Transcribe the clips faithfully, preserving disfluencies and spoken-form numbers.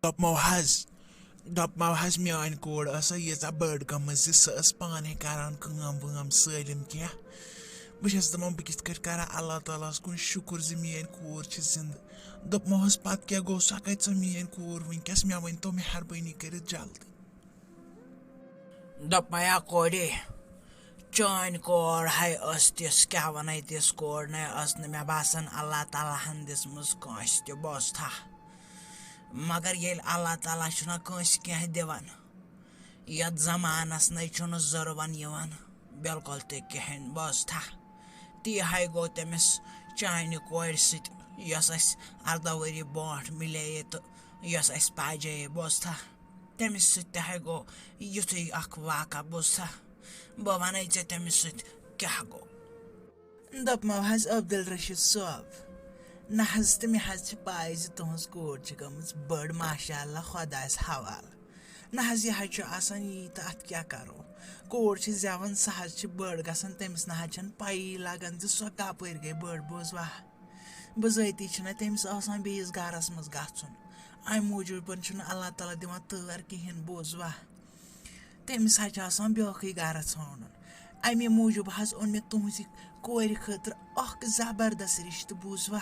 دوٚپمو حظ، دوٚپمو حظ، میٛٲنۍ کوٗر ٲسا ییٖژاہ بٔڑ گٔمٕژ زِ سۄ ٲس پانَے کران کٲم وٲم سٲلِم کینٛہہ۔ بہٕ چھَس دَپان، بہٕ کِتھ کٲٹھۍ کرٕ اللہ تعالیٰ ہَس کُن شُکُر زِ میٛٲنۍ کوٗر چھِ زِندٕ۔ دوٚپمو حظ، پَتہٕ کیٛاہ گوٚو، سۄ کَتہِ سۄ میٛٲنۍ کوٗر وٕنکیٚس؟ مےٚ ؤنۍ تو مہربٲنی کٔرِتھ جلدی۔ دوٚپمَیا کورِ، چٲنۍ کور ہے ٲس تِژھ، کیٛاہ وَنَے، تِژھ کور نے ٲس نہٕ مےٚ باسان اللہ تعالیٰ ہَن دِژمٕژ کٲنٛسہِ تہِ، بوزتھا۔ مگر ییٚلہِ اللہ تعالیٰ چھُنہ کٲنٛسہِ کینٛہہ دِوان، یَتھ زمانَس نے چھُنہٕ زورٕ وَن یِوان بِلکُل تہِ کِہیٖنۍ، بوزتھا۔ تی ہے گوٚو تٔمِس چانہِ کورِ سۭتۍ، یۄس اَسہِ اَرداہ ؤری برونٛٹھ مِلے تہٕ یۄس اَسہِ پاجے، بوزتھا۔ تٔمِس سۭتۍ تہِ ہے گوٚو یُتھُے اَکھ واقعہ، بوزتھا۔ بہٕ وَنَے ژےٚ تٔمِس سۭتۍ کیٛاہ گوٚو۔ دوٚپمو حظ، عبدالرشید صٲب، نہ حظ تہٕ مےٚ حظ چھِ پَے زِ تُہٕنٛز کوٗر چھِ گٔمٕژ بٔڑ، ماشاء اللہ، خۄدایَس حوالہٕ۔ نہ حظ، یہِ حظ چھُ آسان یی تہٕ اَتھ کیٛاہ کَرو؟ کوٗر چھِ زٮ۪وان، سۄ حظ چھِ بٔڑ گژھان، تٔمِس نہ حظ چھَنہٕ پَیی لَگان زِ سۄ کَپٲرۍ گٔے بٔڑ، بوزوا۔ بِذٲتی چھُنہ تٔمِس آسان بیٚیِس گَرَس منٛز گژھُن، اَمہِ موٗجوٗبَن چھُنہٕ اللہ تعالیٰ دِوان تٲر کِہیٖنۍ، بوزوا۔ تٔمِس حظ چھِ آسان بیٛاکھٕے گَرٕ ژھانٛڈُن۔ اَمے موٗجوٗب حظ اوٚن مےٚ تُہٕنٛزِ کورِ خٲطرٕ اَکھ زبردست رِشتہٕ، بوٗزوا؟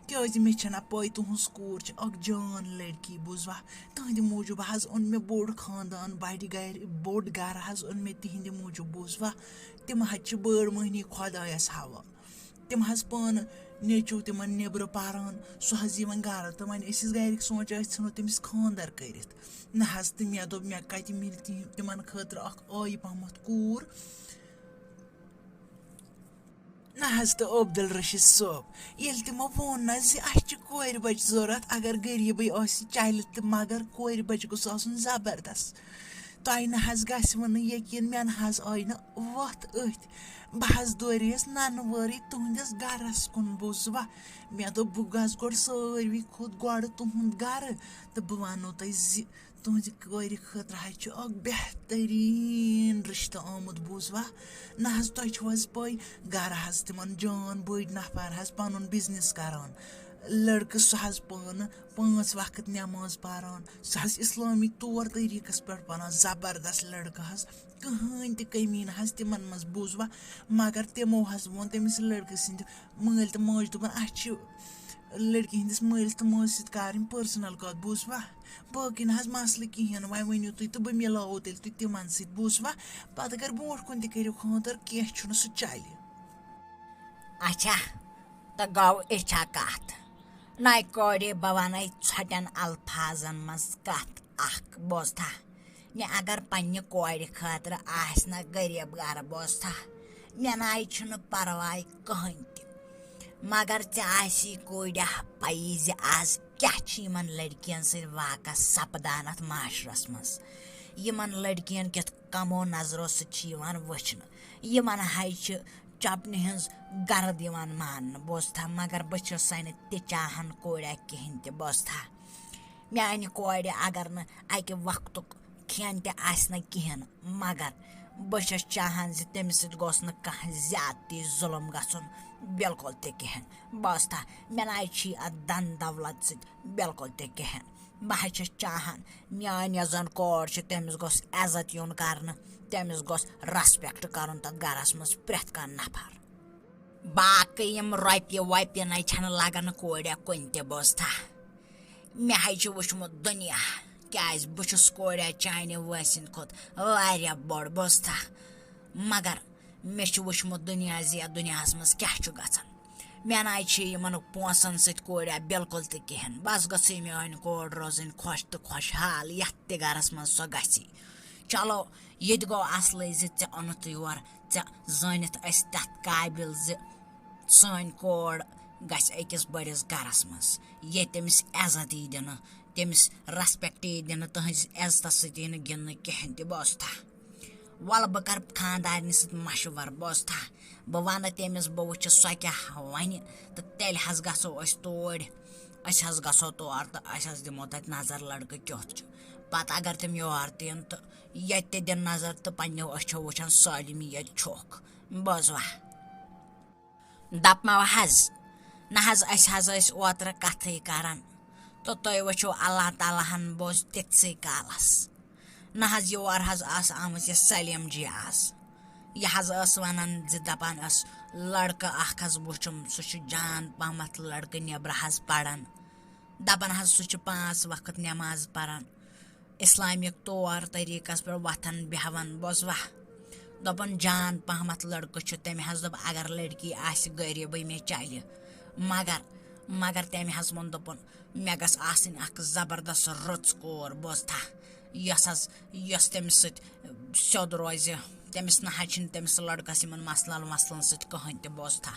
کیٛازِ مےٚ چھَنا پَے تُہٕنٛز کوٗر چھِ اَکھ جان لٔڑکی، بوٗزوا؟ تُہٕنٛدِ موٗجوٗب حظ اوٚن مےٚ بوٚڑ خاندان، بَڑِ گَرِ، بوٚڑ گَرٕ حظ اوٚن مےٚ تِہِنٛدِ موٗجوٗب، بوٗزوا؟ تِم حظ چھِ بٔڑ مٔہنی خۄدایَس حوالہٕ۔ تِم حظ پانہٕ نیٚچوٗ تِمَن نیٚبرٕ پَران، سُہ حظ یِوان گَرٕ۔ تہٕ وۄنۍ ٲسِس گَرِکۍ سونٛچان، أسۍ ژھٕنو تٔمِس خانٛدَر کٔرِتھ۔ نہ حظ، تہٕ مےٚ دوٚپ، مےٚ کَتہِ مِلہِ تِم-، تِمَن خٲطرٕ اَکھ آیہِ پَہمَتھ کوٗر۔ نہ حظ، تہٕ عبدالرشید صٲب، ییٚلہِ تِمو ووٚن نہ زِ اَسہِ چھِ کورِ بَچہِ ضوٚرَتھ، اگر غریٖبٕے آسہِ چَلہِ تہٕ مگر کورِ بَچہِ گوٚژھ آسُن زبردست۔ تۄہہِ نہ حظ گژھِوٕ نہٕ یقیٖن، مےٚ نہ حظ آیہِ نہٕ وَتھ أتھۍ۔ بہٕ حظ دورییَس نَنہٕ وٲرٕے تُہٕنٛدِس گَرَس کُن، بوٗزوا؟ مےٚ دوٚپ، بہٕ گژھٕ گۄڈٕ ساروی کھۄتہٕ گۄڈٕ تُہُنٛد گَرٕ تہٕ بہٕ وَنو تۄہہِ زِ تُہٕنٛزِ کورِ خٲطرٕ حظ چھُ اَکھ بہتریٖن رِشتہٕ آمُت، بوٗزوا؟ نہ حظ، تۄہہِ چھُو حظ پَے، گَرٕ حظ تِمَن جان بٔڑۍ نفر حظ پَنُن business کَران۔ لٔڑکہٕ سُہ حظ پانہٕ پانٛژھ وقت نٮ۪ماز پَران، سُہ حظ اِسلٲمی طور طریٖقَس پٮ۪ٹھ پَران، زبردست لٔڑکہٕ حظ، کٕہٕنۍ تہِ کٔمی نہٕ حظ تِمَن منٛز، بوٗزوا؟ مگر تِمو حظ ووٚن تٔمِس لٔڑکہٕ سٕنٛدِ مٲلۍ تہٕ ماجہِ، دوٚپُن، اَسہِ چھِ لٔڑکی ہٕنٛدِس مٲلِس تہٕ ماجہِ سۭتۍ کَرٕنۍ personal کَتھ، بوٗزوا؟ باقٕے نہ حظ مسلہٕ کِہیٖنۍ، وۄنۍ ؤنِو تُہۍ تہٕ بہٕ مِلاوو تیٚلہِ تُہۍ تِمَن سۭتۍ، بوٗزوا؟ پَتہٕ اگر برونٛٹھ کُن تہِ کٔرِو خانٛدر، کینٛہہ چھُنہٕ، سُہ چَلہِ۔ اچھا، تہٕ گوٚو یِژھا کَتھ۔ نَے کورِ، بہٕ وَنَے ژھۄٹٮ۪ن الفاظن منٛز کَتھ اَکھ، بوزتھا؟ مےٚ اگر پننہِ کورِ خٲطرٕ آسہِ نہ غریٖب گَرٕ، بوزتھا، مےٚ نَے چھُنہٕ پَرواے کٕہٕنۍ تہِ۔ مگر ژےٚ آسی کوٗریا پَیی زِ آز کیٛاہ چھِ یِمَن لٔڑکِیَن سۭتۍ واقع سَپدان اَتھ معاشرَس منٛز۔ یِمَن لٔڑکِیَن کِتھ کَمو نظرو سۭتۍ چھِ یِوان وٕچھنہٕ۔ یِمَن ہَے چھِ چۄپنہِ ہٕنٛز گرد یِوان ماننہٕ، بوزتھا، مگر بہٕ چھُسَے نہٕ تہِ چاہان کوٗریا کِہیٖنۍ تہِ، بوزتھا۔ میٛانہِ کورِ اگر نہٕ اَکہِ وقتُک کھٮ۪ن تہِ آسہِ نہٕ کِہیٖنۍ، مگر بہٕ چھَس چاہان زِ تٔمِس سۭتۍ گوٚژھ نہٕ کانٛہہ زیادتی ظُلم گژھُن، بِلکُل تہِ کِہیٖنۍ۔ بوزتھا، مےٚ نَے چھی اَتھ دَن دولت سۭتۍ بِلکُل تہِ کِہیٖنۍ۔ بہٕ حظ چھَس چاہان، میٛٲنۍ یۄس زَن کور چھِ، تٔمِس گوٚژھ عزت یُن کرنہٕ، تٔمِس گوٚژھ respect کرُن تَتھ گرَس منٛز پرٛٮ۪تھ کانٛہہ نفر۔ باقٕے یِم رۄپیہِ وۄپیہِ نَے چھَنہٕ لگان کورِ کُنہِ تہِ، بوزتھا۔ مےٚ حظ چھُ وٕچھمُت دُنیا، کیٛازِ بہٕ چھُس کورِ چانہِ وٲنٛسہِ ہِنٛدِ کھۄتہٕ واریاہ بوٚڑ، بوزتھا۔ مگر مےٚ چھُ وٕچھمُت دُنیا زِ یَتھ دُنیاہَس منٛز کیٛاہ چھُ گژھان۔ مےٚ نَے چھِ یِمَن پونٛسَن سۭتۍ کورِ بِلکُل تہِ کِہیٖنۍ۔ بَس گٔژھٕے میٛٲنۍ کور روزٕنۍ خۄش تہٕ خۄشحال، یَتھ تہِ گَرَس منٛز سۄ گژھِ۔ چلو، یہِ تہِ گوٚو اَصلٕے زِ ژےٚ اوٚنُتھ یور، ژےٚ زٲنِتھ أسۍ تَتھ قٲبِل زِ سٲنۍ کور گژھِ أکِس بٔڑِس گَرَس منٛز، ییٚتہِ تٔمِس عزت یی دِنہٕ، تٔمِس respect یی دِنہٕ، تٕہٕنٛزِ عزتَس سۭتۍ یی نہٕ گِنٛدنہٕ کِہیٖنۍ تہِ، بوزتھا۔ وَلہٕ بہٕ کَرٕ خانٛدارنہِ سۭتۍ مَشوَر، بوزتھا۔ بہٕ وَنہٕ تٔمِس، بہٕ وٕچھٕ سۄ کیٛاہ وَنہِ، تہٕ تیٚلہِ حظ گژھو أسۍ توٗرۍ۔ أسۍ حظ گژھو تور تہٕ أسۍ حظ دِمو تَتہِ نظر لٔڑکہٕ کیُتھ چھُ۔ پَتہٕ اگر تِم یور تہِ یِن تہٕ ییٚتہِ تہِ دِن نظر تہٕ پنٛنیو أچھو وٕچھن سٲلِم یہِ ییٚتہِ چھُکھ۔ بوزوا؟ دَپمو حظ، نہ حظ، أسۍ حظ ٲسۍ اوترٕ کَتھٕے کَران۔ تہٕ تُہۍ وٕچھِو اللہ تعالیٰ ہن بوز تِتسٕے کالس۔ نہ حظ یور حظ آس آمٕژ یہِ سلیٖم جی آس۔ یہِ حظ ٲس ونان زِ دپان ٲس، لڑکہٕ اکھ حظ وٕچھُم، سُہ چھُ جان پہمتھ لڑکہٕ نیبرٕ حظ پران۔ دپان حظ سُہ چھُ پانٛژھ وقت نٮ۪ماز پران، اسلامک طور طریقس پٮ۪ٹھ وۄتھان بیہوان۔ بوزوا؟ دوٚپُن جان پہمتھ لڑکہٕ چھُ۔ تٔمۍ حظ دوٚپ اگر لڑکی آسہِ غریبٕے مےٚ چلہِ، مگر مگر تٔمۍ حظ ووٚن دوٚپُن مےٚ گژھ آسٕنۍ اکھ زبردست رٕژ کور، بوزتھا، یۄس حظ یۄس تٔمِس سۭتۍ سیوٚد روزِ۔ تٔمِس نہ حظ چھِنہٕ تٔمِس لڑکس یِمن مسلن وسلن سۭتۍ کٕہٕنۍ تہِ، بوزتھا۔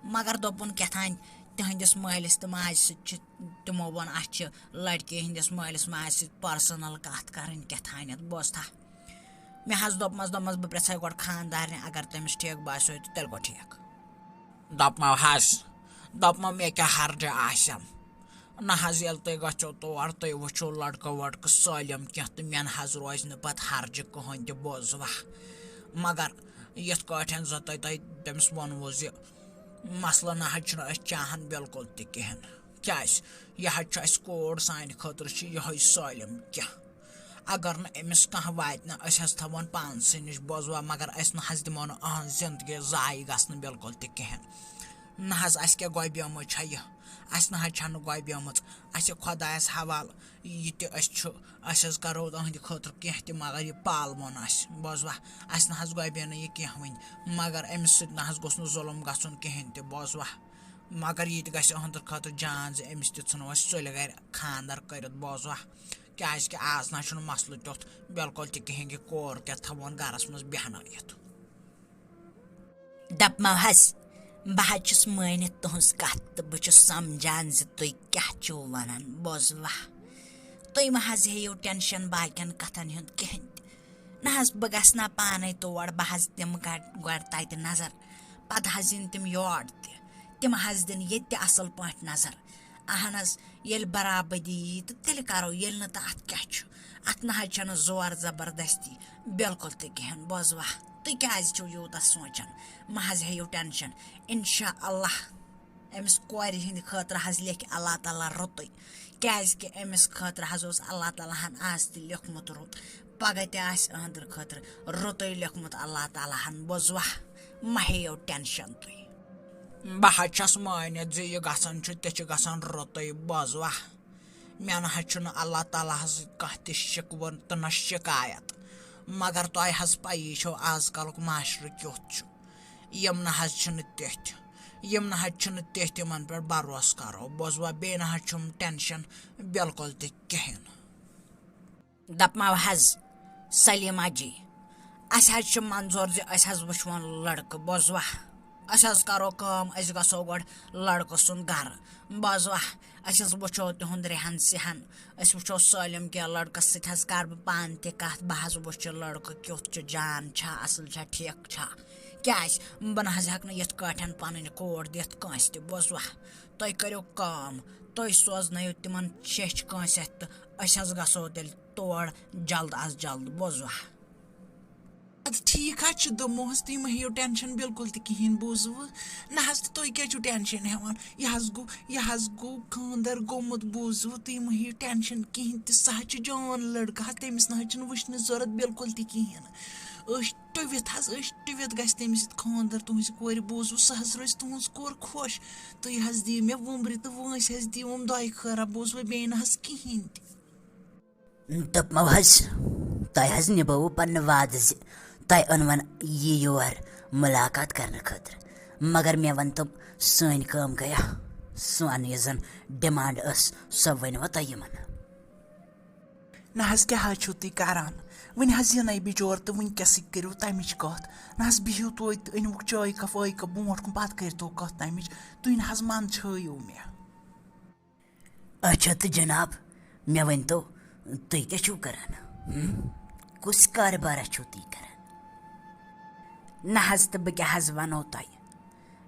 مگر دوٚپُن کیٛاہ تام تِہنٛدِس مٲلِس تہٕ ماجہِ سۭتۍ چھِ، تِمو ووٚن اَسہِ چھِ لڑکی ہٕنٛدِس مٲلِس ماجہِ سۭتۍ پرسنل کتھ کرٕنۍ کیٛاہ تام، بوزتھا۔ مےٚ حظ دوٚپمس، دوٚپمس بہٕ پرژھے گۄڈٕ خاندارنہِ، اگر تٔمِس ٹھیک باسیو تہٕ تیٚلہِ گوٚو ٹھیک۔ دوٚپمو حظ، دوٚپمو مےٚ کیٛاہ حرجہِ آسٮ۪م؟ نہ حظ، ییٚلہِ تُہۍ گژھو تور، تُہۍ وٕچھِو لڑکہٕ وڑکہٕ سٲلِم کینٛہہ تہٕ مےٚ نہ حظ روزِ نہٕ پتہٕ حرجہِ کٕہٕنۍ تہِ، بوزوا؟ مگر یِتھ کٲٹھۍ زن تۄہہِ، تۄہہِ تٔمِس ووٚنوُ زِ مسلہٕ نہ حظ چھُنہٕ أسۍ چاہان بالکل تہِ کِہیٖنۍ۔ کیٛازِ؟ یہِ حظ چھُ اَسہِ کوڈ، سانہِ خٲطرٕ چھُ یِہوٚے سٲلِم کینٛہہ۔ اگر نہٕ أمِس کانٛہہ واتہِ نہ، أسۍ حظ تھاوون پانسٕے نِش، بوزوا؟ مگر أسۍ نہ حظ دِمو نہٕ أہٕنٛز زندگی ضایع گژھنہٕ بالکل تہِ کِہیٖنۍ۔ نہ حظ، اَسہِ کیٛاہ گۄبیمٕژ چھےٚ یہِ؟ اَسہِ نہ حظ چھَنہٕ گۄبیمٕژ۔ اَسہِ خۄدایَس حوالہٕ یہِ تہِ أسۍ چھُ، أسۍ حظ کَرو تُہٕنٛدِ خٲطرٕ کینٛہہ تہِ، مگر یہِ پالوُن اَسہِ، بوزوا؟ اَسہِ نہ حظ گۄبے نہٕ یہِ کینٛہہ وٕنہِ، مگر أمِس سۭتۍ نہ حظ گوٚژھ نہٕ ظُلُم گژھُن کِہیٖنۍ تہِ، بوزوا؟ مگر یہِ تہِ گژھِ أہٕنٛدِ خٲطرٕ جان زِ أمِس تہِ ژھٕنو أسۍ سُلہِ گرِ خانٛدر کٔرِتھ، بوزوا؟ کیٛازِ کہِ آز نہ حظ چھُنہٕ مسلہٕ تیُتھ بالکل تہِ کِہیٖنۍ کہِ کور کیٛاہ تھاوون گرس منٛز بیٚہنٲیِتھ۔ دپمو حظ، بہٕ حظ چھُس مٲنِتھ تُہنٛز کتھ تہٕ بہٕ چھُس سمجھان زِ تُہۍ کیٛاہ چھِو ونان، بوزوا؟ تُہۍ مہ حظ ہیٚیِو ٹینشن باقین کتھن ہُنٛد کِہینۍ تہِ۔ نہ حظ، بہٕ گژھٕ نا پانے تور، بہٕ حظ دِمہٕ گۄڈٕ، گۄڈٕ تتہِ نظر، پتہٕ حظ یِن تِم یور تہِ، تِم حظ دِن ییٚتہِ تہِ اصل پٲٹھۍ نظر۔ اہن حظ، ییٚلہِ برابٔدی یی تہٕ تیٚلہِ کرو، ییٚلہِ نہٕ تہٕ اتھ کیٛاہ چھُ؟ اتھ نہ حظ چھنہٕ زور زبردستی بالکل تہِ کِہینۍ، بوزوا؟ تُہۍ کیازِ چھِو یوٗتاہ سونٛچان؟ مہ حظ ہیٚیِو ٹینشن، انشاء اللہ أمِس کورِ ہٕنٛدِ خٲطرٕ حظ لیکھِ اللہ تعالیٰ رُتُے، کیازِ کہِ أمِس خٲطرٕ حظ اوس اللہ تعالیٰ ہن آز تہِ لیوٚکھمُت رُت، پگاہ تہِ آسہِ أہنٛدِ خٲطرٕ رُتُے لیوٚکھمُت اللہ تعالیٰ ہن، بوزوا؟ مہ ہیٚیِو ٹینشن تُہۍ۔ بہٕ حظ چھَس مٲنِتھ زِ یہِ گژھان چھُ، تہِ چھُ گژھان رُتُے، بوزوا؟ مےٚ نہ حظ چھُنہٕ اللہ تعالیٰ ہَس سۭتۍ کانٛہہ تہِ شِکوٕ تہٕ نہ شِکایت، مگر تۄہہِ حظ پَیی چھو آز کَلُک معاشرٕ کیُتھ چھُ۔ یِم نہ حظ چھِنہٕ تِتھۍ، یِم نہ حظ چھِنہٕ تِتھۍ یِمَن پٮ۪ٹھ بروسہٕ کَرو، بوزوا؟ بیٚیہِ نہ حظ چھُم ٹینشن بالکل تہِ کِہیٖنۍ۔ دپمو حظ، سلیمہ جی، اسہِ حظ چھُ منظور زِ أسۍ حظ وٕچھون لڑکہٕ، بوزوا؟ أسۍ حظ کرو کٲم، أسۍ گژھو گۄڈٕ لڑکہٕ سُنٛد گرٕ، بوزوا؟ أسۍ حظ وٕچھو تِہُنٛد رہن سہن، أسۍ وٕچھو سٲلِم کینٛہہ۔ لڑکس سۭتۍ حظ کرٕ بہٕ پانہٕ تہِ کتھ، بہٕ حظ وٕچھِ لڑکہٕ کیُتھ چھُ، جان چھا، اصل چھا، ٹھیک چھا۔ کیازِ؟ بہٕ نہ حظ ہٮ۪کہٕ نہٕ یِتھ کٲٹھۍ پنٕنۍ کوٗر دِتھ کٲنٛسہِ تہِ، بوزوا؟ تُہۍ کٔرِو کٲم، تُہۍ سوزنٲیِو تِمن شیٚچھۍ کٲنٛسہِ اتھِ تہٕ أسۍ حظ گژھو تیٚلہِ تور جلد از جلد، بوزوا؟ اَدٕ ٹھیٖک حظ چھُ، دوٚپمو حظ، تُہۍ مہ ہیٚیِو ٹینشن بالکل تہِ کِہیٖنۍ، بوٗزوٕ؟ نہ حظ، تہٕ تُہۍ کیٛازِ چھِو ٹینشن ہٮ۪وان؟ یہِ حظ گوٚو، یہِ حظ گوٚو خانٛدر گوٚمُت، بوٗزوٕ؟ تُہۍ مہ ہیٚیِو ٹینشن کِہیٖنۍ تہِ، سُہ حظ چھُ جان لڑکہٕ حظ، تٔمِس نہ حظ چھُنہٕ وٕچھنٕچ ضوٚرتھ بالکل تہِ کِہیٖنۍ۔ أسۍ ٹُوِتھ حظ، أسۍ ٹُوِتھ گژھِ تٔمِس سۭتۍ خانٛدر تُہٕنٛزِ کورِ، بوٗزوٕ؟ سُہ حظ روزِ تُہٕنٛز کور خۄش۔ تُہۍ حظ دِیِو مےٚ وُمبرِ تہٕ وٲنٛسہِ حظ دِیِو دۄیہِ خٲرا، بوٗزوٕ؟ بیٚیہِ نہ حظ کِہیٖنۍ تہِ۔ دوٚپمو حظ، تۄہہِ حظ نِبٲوٕ پننہِ وعدٕ زِ تۄہہِ اوٚنوَن یہِ یور مُلاقات کرنہٕ خٲطرٕ، مگر مےٚ ؤنۍ تو، سٲنۍ کٲم گٔیا؟ سون یُس زن ڈِمانڈ ٲس، سۄ ؤنۍوا تۄہہِ یِمن؟ نہ حظ، کیٛاہ حظ چھِو تُہۍ کران؟ وۄنۍ حظ یِنَے بِچور تہٕ وٕنۍکٮ۪سٕے کٔرِو تَمِچ کَتھ۔ نہ حظ، بِہِو توتہِ تہٕ أنِوُکھ چایہِ کَپ وایہِ کَپ برونٛٹھ کُن، پَتہٕ کٔرۍتو کَتھ تَمِچ۔ تُہۍ نہ حظ منٛدچھٲیِو مےٚ۔ اچھا تہٕ جناب، مےٚ ؤنۍتو، تُہۍ کیٛاہ چھِو کران؟ ہُم؟ کُس کارٕبارا چھِو تُہۍ کران؟ نہ حظ، تہٕ بہٕ کیٛاہ حظ وَنو تۄہہِ؟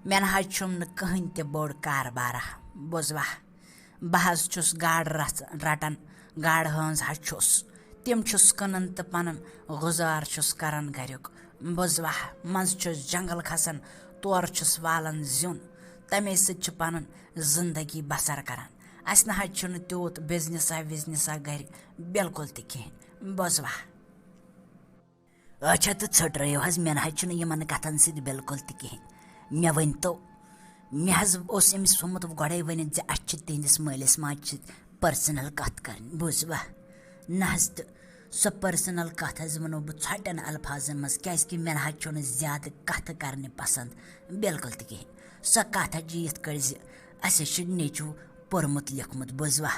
مےٚ نہ حظ چھُم نہٕ کٕہٕنۍ تہِ بوٚڑ کارٕبارا، بوزوا؟ بہٕ حظ چھُس گاڈٕ رَژھ رَٹان، گاڈٕ ہٲنٛز حظ چھُس۔ تِم چھُس کٕنان تہٕ پَنُن گُزار چھُس کران گریُک۔ بوزوا؟ منٛزٕ چھُس جنگل کھسان، تورٕ چھُس والان زیُن، تَمے سۭتۍ چھُ پَنُن زندگی بسر کران۔ اسہِ نہ حظ چھُنہٕ تیوٗت بزنسا وزنسا گرِ، بالکل تہِ کِہیٖنۍ، بوزوا؟ اچھا، تہٕ ژھٔٹرٲیِو حظ، مےٚ نہ حظ چھُنہٕ یِمن کتھن سۭتۍ بالکل تہِ کِہیٖنۍ۔ مےٚ ؤنۍ تو، مےٚ حظ اوس أمِس تھوٚمُت گۄڈے ؤنِتھ زِ اسہِ چھِ تِہنٛدِس مٲلِس ماجہِ سۭتۍ پرسنل کتھ کرٕنۍ، بوٗزوا؟ نہ حظ، تہٕ سۄ پرسنل کتھ حظ ونو بہٕ ژھۄٹٮ۪ن الفاظن منٛز، کیازِ کہِ مےٚ نہ حظ چھُنہٕ زیادٕ کتھٕ کرنہِ پسند بالکل تہِ کِہیٖنۍ۔ سۄ کتھ حظ چھِ یِتھ کٲٹھۍ زِ اسہِ حظ چھُ نیٚچوٗ پوٚرمُت لیوٚکھمُت، بوٗزوا؟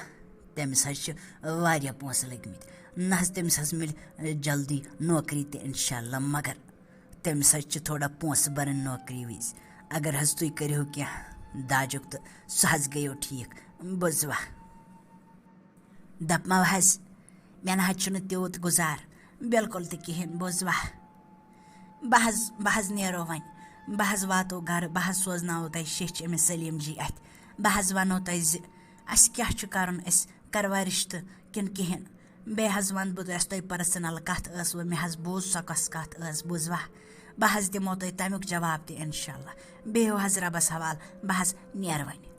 تٔمِس حظ چھِ واریاہ پونٛسہٕ لٔگۍ مٕتۍ۔ نہ حظ، تٔمِس حظ مِلہِ، ٲ، جلدی نوکری تہِ اِنشاء اللہ، مگر تٔمِس حظ چھِ تھوڑا پونٛسہٕ بَرٕنۍ نوکری وِزِ۔ اگر حظ تُہۍ کٔرِو کینٛہہ داجُک تہٕ سُہ حظ گٔیو ٹھیٖک، بوٗزوا؟ دَپمو حظ، مےٚ نہ حظ چھُنہٕ تیوٗت گُزار، بالکل تہِ کِہیٖنۍ، بوٗزوا؟ بہٕ حظ، بہٕ حظ نیرو وۄنۍ، بہٕ حظ واتو گرٕ، بہٕ حظ سوزناوو تۄہہِ شیٚچھ أمِس سلیٖم جی اَتھِ۔ بہٕ حظ وَنو تۄہہِ زِ اَسہِ کیٛاہ چھُ کَرُن، أسۍ کَروا رِشتہٕ کِنہٕ کِہیٖنۍ۔ بیٚیہِ حظ وَنہٕ بہٕ تۄہہِ، یۄس تۄہہِ پرسنل کَتھ ٲسوٕ، مےٚ حظ بوٗز سۄ کۄس کَتھ ٲس، بوٗزوا؟ بہٕ حظ دِمو تۄہہِ تَمیُک جواب تہِ اِنشاء اللہ۔ بِہِو حظ رۄبَس حوالہٕ، بہٕ حظ نیرٕ وۄنۍ۔